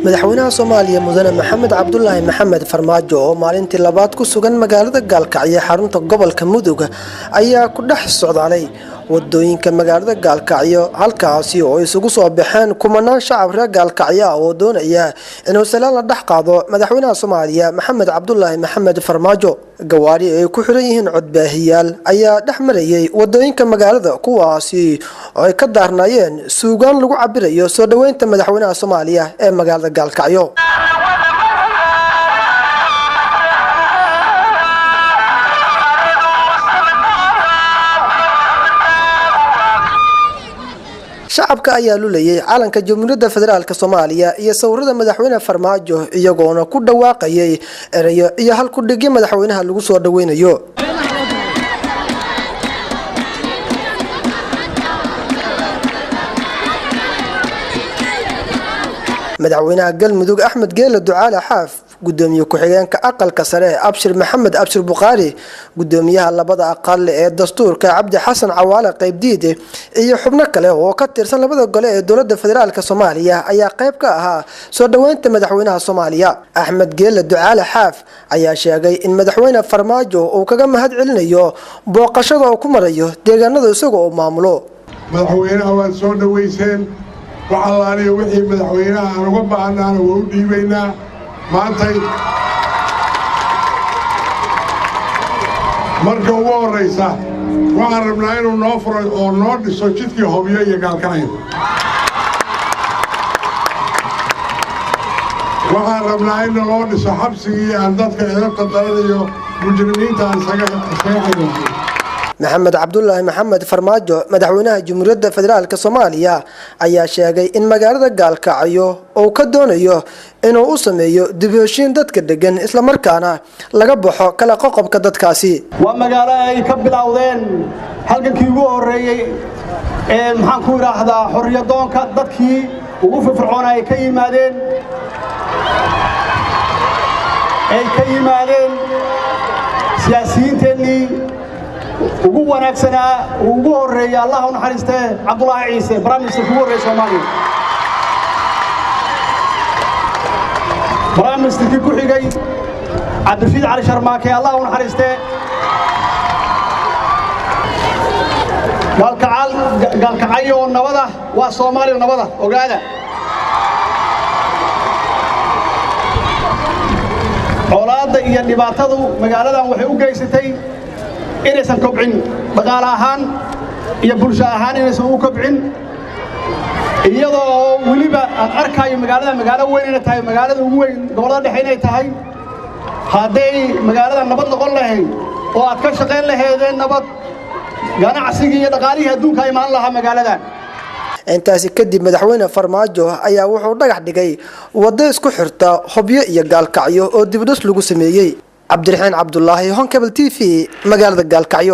Madaxweynaha Soomaaliya, Mudane Maxamed Cabdulaahi Maxamed Farmaajo, oo maalintii labaad ku sugan magaalada Gaalkacyo, xarunta gobolka Mudug, ayaa ku dhex socdaalay wadooyinka magaalada Gaalkacyo, halkaasi oo isugu soo baxeen kumanaan shacab reer Gaalkacyo ah oo doonaya inuu salaan la dhex qaado madaxweynaha Soomaaliya Maxamed Cabdulaahi Maxamed Farmaajo. Gawaari ay ku xiran yihiin codbaahiyaal ayaa dhex marayay wadooyinka magaalada, kuwaasi oo ay ka daarnaayeen suugaan lagu cabirayo soo dhoweynta madaxweynaha Soomaaliya ee magaalada Gaalkacyo. Shacabka ayaa lulayay calanka Jamhuuriyadda Federaalk Soomaaliya iyo sawirada madaxweyne Farmaajo, iyagoona ku dhawaaqayay ereyo iyo halkudhigyo madaxweynaha lagu soo dhaweynayo. Madaxweynaha Galmudug Axmed Geele Ducaale Xaaf, gudoomiye ku-xigeenka aqalka sare Abshir Maxamed Abshir Bukhaari, gudoomiyaha labada aqal ee dastuurka Cabdi Xasan Cawaale Qaybdiide iyo xubno kale oo ka tirsan labada gole ee dowlada federaalk Soomaaliya ayaa qayb ka ahaa soo dhoweynta madaxweynaha Soomaaliya. Axmed Geele Ducaale Xaaf ayaa sheegay in madaxweyne Farmaajo uu kaga mahad celinayo booqashada uu ku marayo deegaanada isaga oo maamulo. Madaxweynaha waad soo dhoweyseen. Wax allaaliyo wixii madaxweynaha aan uga baahannaana waa u dhiibaynaa maantay. Marka ugu horraysa waxaan rabnaa inuu noo furo oo noo dhiso jidkii Hobyo iyo Gaalkacyo. Waxaan rabnaa in naloo dhiso xabsigii aan dadka edabta daran iyo mujrimiinta aan isaga xidhanay. Maxamed Cabdulaahi Maxamed Farmaajo, madaxweynaha Jamhuuriyadda Federaalk Soomaaliya, ayaa sheegay in magaalada Gaalkacyo uu ka doonayo inuu u sameeyo dib heshiin dadka degan, islamarkaana laga baxo kala qoqobka dadkaasi. Waa magaalo ay ka bilowdeen halgankii ugu horreeyey ee, maxaan ku idhaahdaa, xorriyadoonka dadkii ugu firfircoona ay ka yimaadeen, siyaasiyiinteennii ugu wanaagsanaa uu ugu horreeyey, Allah u naxariistee, Cabdulaahi Ciise, prime ministerka ugu horreeyey Soomaaliya, prime ministerkii ku xigay Cabdirashiid Cali Sharmaake, Allah u naxariistee. Gaalkacyo oo nabada waa Soomaaliya nabada, ogaada. Colaadda iyo dhibaatadu magaaladan waxay u geysatay inaysan kobcin dhaqaale ahaan iyo bulsho ahaan, inaysan u kobcin, iyadoo oo weliba aan arkaayo magaalada magaalo weyn inay tahay, magaalada ugu weyn gobollada dhexe inay tahay. Hadday magaalada nabad noqon lahayd oo aad ka shaqayn lahaydeen nabad, ganacsigii iyo dhaqaalihii adduunka imaan lahaa magaaladan. Intaasi kadib madaxweyne Farmaajo ayaa wuxuu dhagax dhigay waddo isku xirta Hobyo iyo Gaalkacyo oo dibdhis lagu sameeyey. Cabdiraxiin Cabdulaahi, Horn Cable TV, magaalada Gaalkacyo.